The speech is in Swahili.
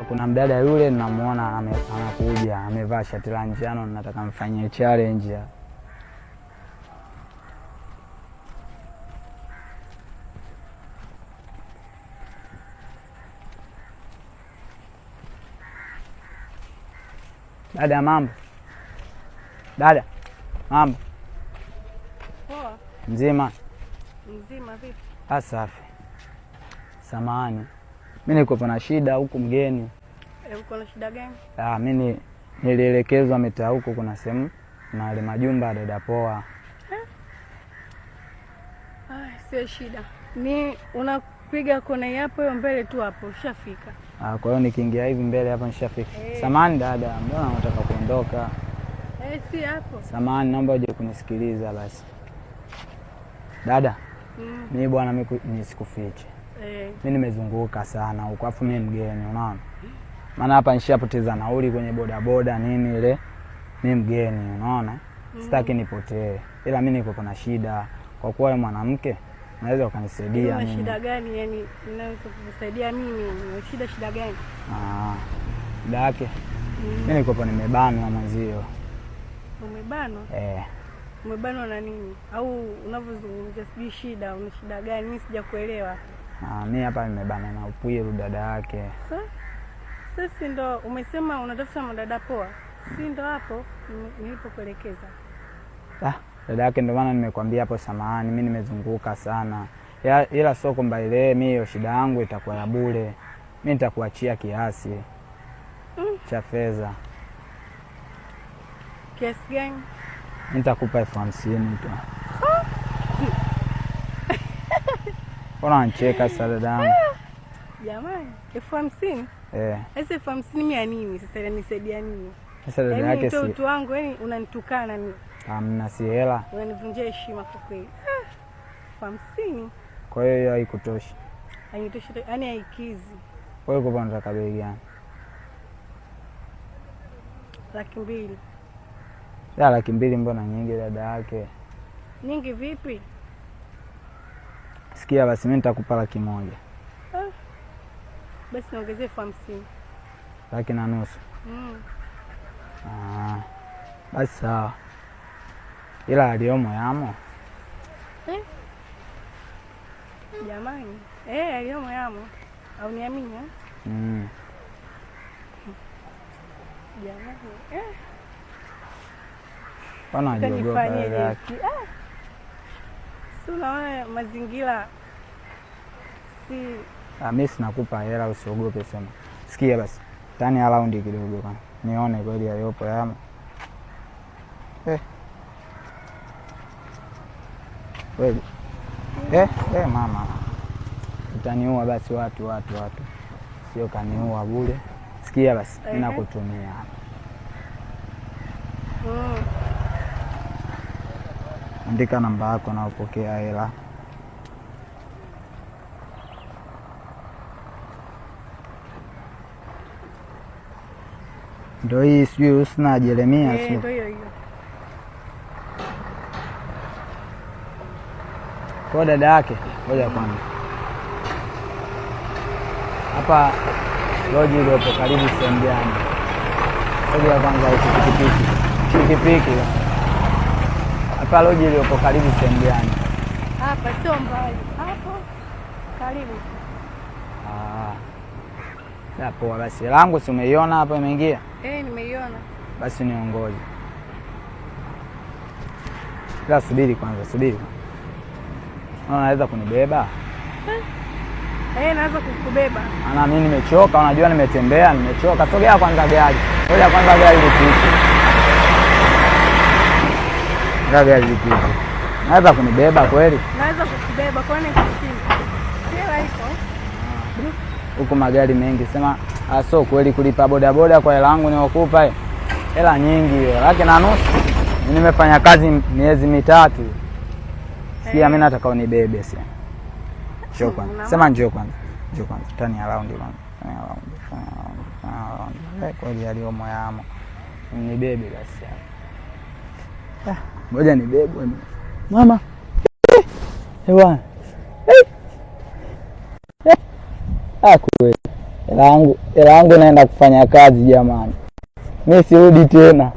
Kuna mdada yule namuona anakuja amevaa shati la njano, nataka mfanyie challenge. Dada, mambo. Dada, mambo. Poa. Mzima? Mzima vipi? Safi. Samahani, mi niko na shida huku mgeni. Uko na shida gani? Mi nilielekezwa mitaa huku kuna sehemu na wale majumba ya dada poa. Ah, sio shida. Ni unapiga kona hapo hiyo mbele tu hapo ushafika. Kwa hiyo nikiingia hivi mbele hapa nishafika. Samahani dada, mbona unataka kuondoka? Si hapo. Samahani, naomba uje kunisikiliza basi. Dada, mi bwana, mi nisikufiche. Mi nimezunguka sana huko, afu mi mgeni, unaona? Maana hapa nishapoteza nauli kwenye bodaboda nini ile. Mi mgeni, unaona? Sitaki nipotee. Ila mi niko kuna shida. Kwa kuwa wewe mwanamke, unaweza ukanisaidia Una mimi. shida gani? Yani naweza kukusaidia mimi? Una shida gani? Shida yake. Mi niko hapa nimebanwa mwenzio. Umebanwa? Umebanwa na nini? Au unavyozungumzia sijui shida, una shida gani? Mimi sijakuelewa. Mi hapa nimebanwa na Upwiru dada yake. Sasa ndo umesema unatafuta madada poa. Si ndo hapo nilipokuelekeza. Dada yake ndo maana nimekwambia hapo samahani, mi nimezunguka sana. Ila sio kwamba ile mi hiyo shida yangu itakuwa ya bure. Mi nitakuachia kiasi cha fedha. Kiasi gani? Nitakupa 50,000 tu. Mbona unanicheka sasa dadangu? Jamani, 50,000? Sasa 50,000 mimi ya nini? Sasa inanisaidia nini? Sasa dada Yaani yake nitoe si utu wangu, yani unanitukana mimi. Hamna, si hela. Unanivunjia heshima kwa kweli. 50,000. Kwa hiyo hiyo haikutoshi. Hainitoshi, yani haikizi. Wewe uko unataka bei gani? 200,000. Ya 200,000 mbona nyingi dada yake? Nyingi vipi? Sikia basi mimi nitakupa 100,000. Basi niongezee 50,000. 150,000. Basi sawa. Ila aliomo yamo. Jamani, aliomo yamo. Au niamini? Jamani. Mbona unajiogopa Utanifanyia dada yake? je? Si unaona mazingira si Mimi sinakupa hela, usiogope sema. Sikia basi. Tani around kidogo bwana. Nione kweli aliyopo yamo. Kweli. Mama. Utaniua basi watu. Sio kaniua bure. Sikia basi, mimi nakutumia hapa. Andika namba yako na upokea hela. Ndio hii sijui Husna Jeremia, sio? Ndio hiyo hiyo. Kwa dada yake, ngoja kwanza. Hapa loji iliyopo karibu sehemu gani? Ngoja kwanza hicho pikipiki. Pikipiki. Hapa loji iliyopo karibu sehemu gani? Hapa sio mbali. Hapo karibu. Poa basi. Langu si umeiona hapo imeingia? Nimeiona. Basi niongoze. Ila subiri kwanza, subiri. Unaweza kunibeba? Naweza kukubeba. Ana mimi nimechoka, unajua nimetembea, nimechoka. Sogea kwanza gari. Ngoja kwanza gari lipite. Ngoja gari lipite. Naweza kunibeba kweli? Naweza kukubeba, kwani nikushinda? Hela iko. Huko magari mengi, sema sio kweli kulipa bodaboda kwa hela yangu niokupa. Hela nyingi hiyo. 150,000. Mimi nimefanya kazi miezi 3. Sikia, mimi nataka unibebe sasa. Njoo kwanza. Sema njoo kwanza. Njoo kwanza. Tani around kwanza. Tani around. Tani around. Tani around. Kweli aliomo yamo. Nibebe basi. Ngoja nibebwe mimi. Mama. Bwana. Kweli. Hela yangu naenda kufanya kazi jamani, mi sirudi tena.